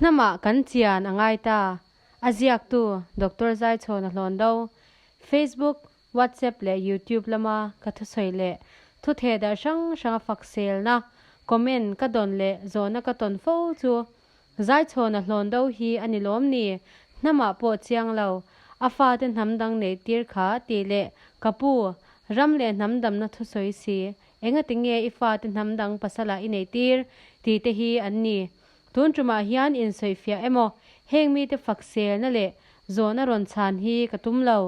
Hnamah kan chian a ngai ta. A ziaktu Doctor Zaichhawna Hlawndo, Facebook, WhatsApp leh YouTube lama ka thusawi leh thutheh darh hrang hranga fakselna, comment, ka dawn leh zawhna ka tawn fo chu Zaichhawna Hlawndo hi a ni lawm ni? Hnamah pawh chiang lo, a fate hnam dang neih tir kha tih leh ka pu, ram leh hnam damna thusawi si, engati nge i fate hnam dang pasalah i neih tir? tih te hi an ni. Tun tumah hian insawifiah emaw, heng mite fakselna leh zawhna rawn chhan hi ka tum lo.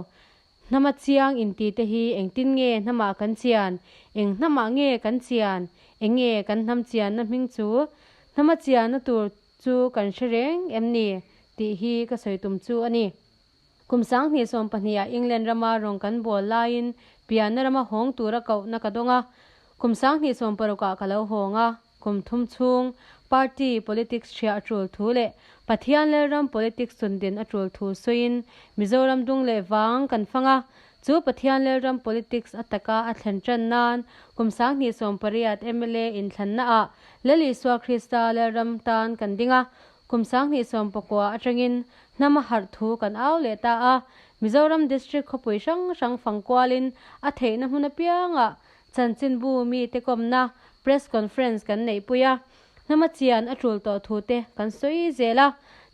Hnama chiang inti te hi engtin nge hnamah kan chian? Eng hnamah nge kan chian? Eng nge kan hnam chianna hming chu? Hnama chianna tur chu kan hre reng em ni? tih hi ka sawi tum chu a ni. Kum 2020 ah England rama rawng kan bawl laiin pianna rama hawng tura kohna ka dawng a. Kum 2060 ah ka lo hawng a. Kum thum chhung party politics hria a tul thu leh Pathian Lalram politics chundin a tul thu sawiin Mizoram dung leh vang kan fang a. Chu Pathian Lalram politics a taka a thlen tan nan kum 2018 mla inthlanna ah Lal Isua Krista Lalram tan kan ding a. Kum 2019 atangin hnam a harh thu kan au leh ta a. Mizoram District khawpui hrang hrang fang kualin a theihna hmun apiangah Chanchinbu mite kawmna Press Conference kan neihpui a, hnama chian a tul tawh thu te kan sawi zel a.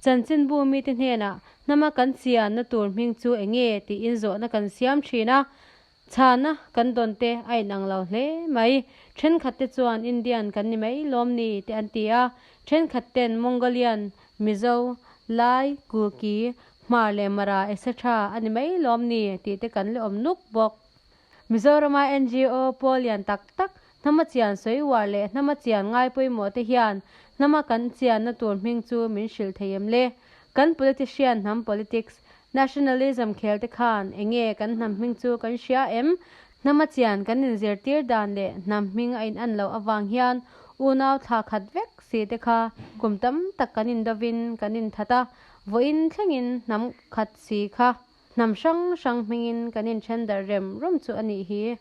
Chanchinbu mite hnenah hnama kan chianna tur hming chu eng nge tiin zawhna kan siam thin a, chhana kan dawn te a inang lo hle mai. Thenkhat te chuan Indian kan ni mai lawm ni te an ti a, thenkhat ten Mongolian, Mizo, Lai, Kuki, Hmar leh Mara etc. A ni mai lawm ni tih te kan la awm nuk bawk. Mizorama ngo pawl lian tak tak, hnama chian sawi uar leh hnama chian ngai pawimawh te hian hnama kan chianna tur hming chu min hrilh thei em le? Kan politician hnam politics, nationalism khel te khan enge kan hnam hming chu kan hria em? Hnama chian kan inzirtir dan leh hnam hming a inan loh avang hian unau thla khat vek si te kha kum tam tak kan indovin kan inthat a, vawiin thlengin hnam khat si kha. Hnam hrang hrang hmingin kan inthen darh rem rum chu a nih hi.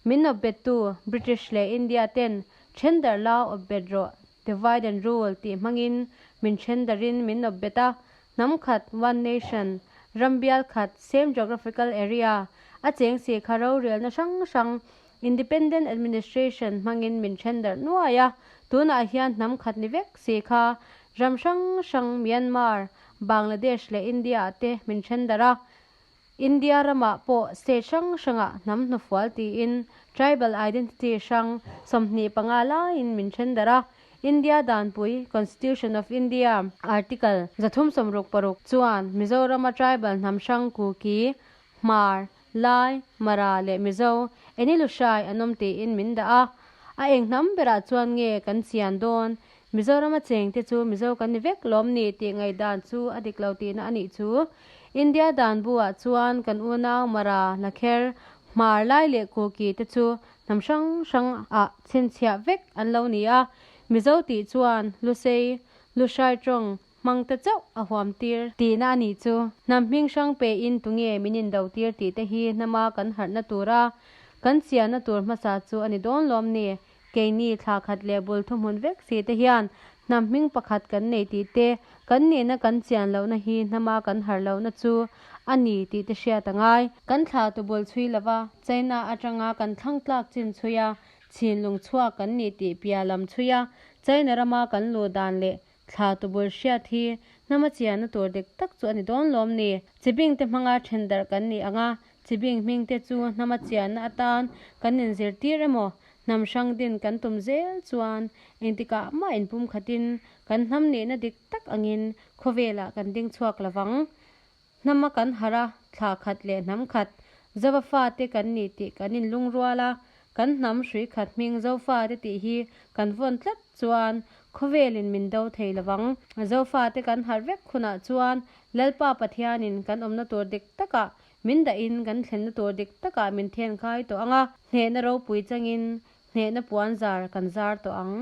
Min awpbettu British leh India ten then darh la awpbet rawh, divide and rule, tih hmangin min then darhin min awpbet a, hnam khat, one nation, ram bial khat, same geographical area, a cheng si kha rorelna hrang hrang, independent administration, hmangin min then darh nuai a, tunah hian hnam khat ni vek si kha ram hrang hrang Myanmar, Bangladesh leh India ah te min then darh a, India ramah pawh state hrang hrangah hnam hnufual tiin tribal identity hrang 25 laiin min then darh a, India danpui, Constitution of India, Article 366 chuan Mizorama tribal hnam hrang Kuki, Hmar, Lai, Mara leh Mizo, Enilushai an awm tiin min dah a, a eng hnam berah chuan nge kan chian dawn? Mizorama chengte chu Mizo kan ni vek lawm ni tih ngaihdan chu a dik lo tihna a nih chu. India dan buah chuan kan unau Mara, Lakher, Hmar, Lai leh Kuki te chu hnam hrang hrang ah chhinchhiah vek an lo ni a, Mizo tih chuan Lusei, Lushai tawng, Hmang te chauh a huam tir tihna a nih chu. Hnam hming hrang pe in tunge min indo tir tih te hi hnama kan harhna tura kan chianna tur hmasa chu a ni dawn lawm ni. Keini thla khat leh bul thuhmun vek si te hian hnam hming pakhat kan nei tih te, kan nihna kan chian lohna hi hnama kan harh lohna chu a ni tih te hriat a ngai. Kan thla tu bul chhui lova China atanga kan thlang tlak chin chhui a, chhinlung chhuak kan ni tih pia lam chhui a, China rama kan luh dan leh Thla tubul hriat hi hnama chianna tur dik tak chu a ni dawn lawm ni. Chibing te hmanga then darh kan ni ang a, chibing hming te chu hnama chianna atan kan inzirtir emaw, hnam hrang din kan tum zel chuan engtikah mah inpum khatin kan hnam nihna dik tak angin khawvelah kan ding chhuak lovang. Hnama kan harh a, thla khat leh hnam khat, Zova fate kan ni tih kan inlungrual a, kan hnam hrui khat hming Zofate tih hi kan vawn tlat chuan khawvelin min do thei lovang. Zofate kan harh vek hunah chuan Lalpa Pathianin kan awmna tur dik takah min dahin kan thlenna tur dik takah min then khai tawh ang a, hnehna ropui changin hnehna puan zar kan zar tawh ang.